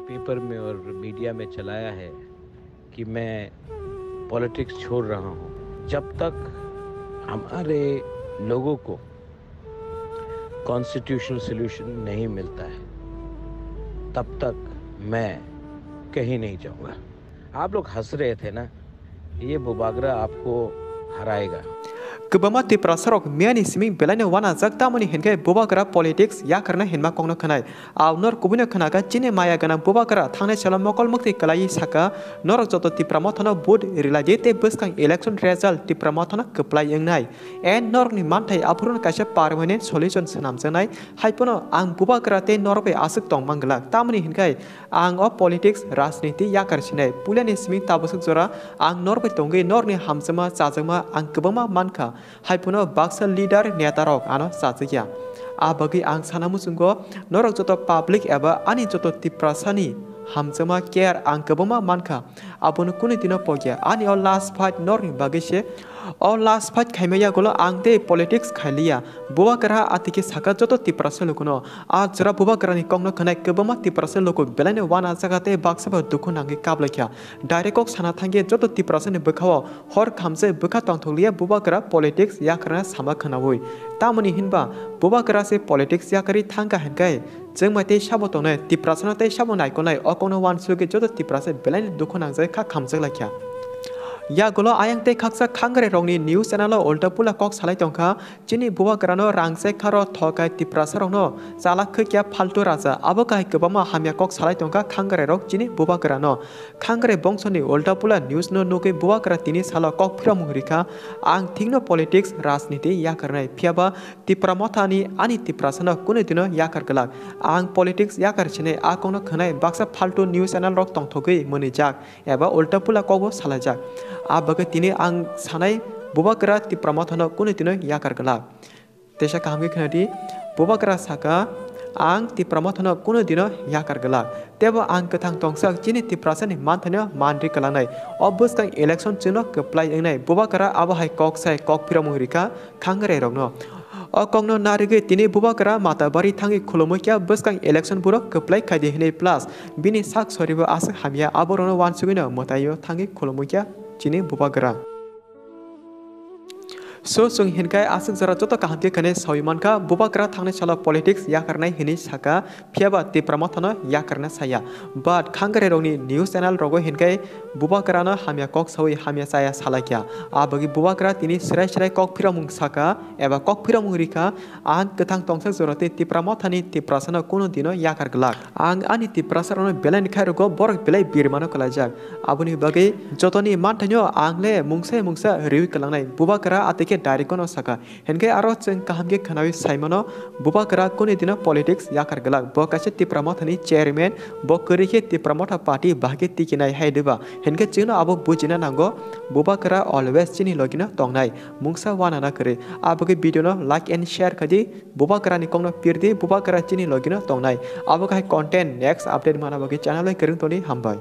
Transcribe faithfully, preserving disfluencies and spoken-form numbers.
पेपर में और मीडिया में चलाया है कि मैं पॉलिटिक्स छोड़ रहा हूँ। जब तक हमारे लोगों को कॉन्स्टिट्यूशनल सॉल्यूशन नहीं मिलता है, तब तक मैं कहीं नहीं जाऊंगा। आप लोग हंस रहे थे ना, ये बुबागरा आपको हराएगा। Kwbangma Tiprasarok miyani siming belaino wanajak, tamoni hinkhe bubagra politics yakarna hinma kokno khwnai. Awnor kubuino khwnakha chini maya gwnang bubagra thangnai salo mokol mwktwi kwlaiwi saka, "Norok joto Tipra Mothano vote rilai di tei bwskang election result Tipra Mothano kwplai wngnai. And norokni manthai aphuruno kaisa permanent solution swnamjaknai, hai phano ang bubagra tei norok bai aswk tong man glak. Tamoni hinkhe ang o politics, rajniti yakar sinai. Puilani siming tabaswk jora ang norok bai tongwi norokni hamjakma chajakma ang kwbangma mankha." Hai phano baksa leader netarok ano chachikya. A bagwi ang sana muchungo norok joto public eba ani joto Tiprasani hamjakma care ang kwbangma mankha. Abono kunu dino pokya. Ani o last fight norokni bagwi se. O last fight khaima yagulo ang tei politics khailiya. Bubagra atike saka joto Tiprasa lukuno. A jora bubagrani kokno khwnai kwbangma Tiprasa luku belaino wana jaga tei baksa bo dukhu nangwi kaplaikha. Direct kok sana thangkhe joto Tiprasani bwkhao hor khamse bwkha tongthokliya bubagra politics yakarna sama khwnaui. Tamoni hinba bubagra se politics yakarwi thangkha hinkhe chwngmai tei sabo tongnai, Tiprasano tei sabo naikolnai, o kokno wansugwi joto Tiprasa belaino dukhu nangjak kha khamjak laikha. Yagulo ayang tei khaksa khangrai rokni news channel o ulta pula kok salai tongkha, chini bubagrano rang se kharo thokai Tiprasa rokno chalak khwkya phaltu raja, abo kahai kwbangma hamya kok salai tongkha khangrai rok chini bubagrano. Khangrai bongsoni ulta pula news no nugwi bubagra tini salo kok phiramung rikha, "Ang thikno politics, rajniti yakarnai, phiyaba Tipra Mothani ani Tiprasano kunu dino yakar glak. Ang politics yakar sinai, a kokno khwnai baksa phaltu news channel rok tongthogwi mwnwijak eba ulta pula kokbo salaijak. A bagwi tini ang sanai bubagra Tipra Mothano kunu dino yakar glak." Teisa kaham khe khwnadi, bubagra saka, "Ang Tipra Mothano kunu dino yakar glak. Tebo ang kwthang tongsak chini Tiprasani manthaino manri kwlanai. O bwskang election chwngno kwplai wngnai." Bubagra abo hai kok sai kok phiramung rikha khangrai rokno. O kokno narigwi tini bubagra Matabari thangwi khulumui kha bwskang election borok kwplai khaidi hinwi plus bini sak soribo aswk hamya aborokno wansugwino mwtaio thangwi khulumui kha chini bubagra. So, chwng hinkhe aswk jora joto kaham khe khwnai saui mankha, bubagra thangnai salo politics yakarnai hinwi saka, phiyaba Tipra Mothano yakarna saya. But khangrai rokni news channel rogo hinkhe bubagrano hamya kok saui hamya chaya salaikha. A bagwi bubagra tini srai srai kok phiramung saka eba kok phiramung rikha, "Ang kwthang tongsak jora tei Tipra Mothani Tiprasano kunu dino yakar glak. Ang ani Tiprasarokno belai ni khairokgo, borok belai birmano kwlaijak. Aboni bagwi jotoni manthaino ang le mungsa mungsa riwi kwlangnai." Bubagra atike direct no saka. Hinkhe aro chwng kaham khe khwnawi saimano, bubagra kunu dino politics yakar glak. Bo kaisa Tipra Mothani chairman, bo kwrwi khe Tipra Motha party bahai khe tikinai hai diba. Hinkhe chwngno abo bujina nango, bubagra always chini logino tongnai. Mungsa wanana kwrwi. A bagwi video no like and share khaidi, bubagrani kokno pirdi, bubagra chini logino tongnai. Abo kahai content, next update mana bagwi channel bai kwrwng toni, hambai.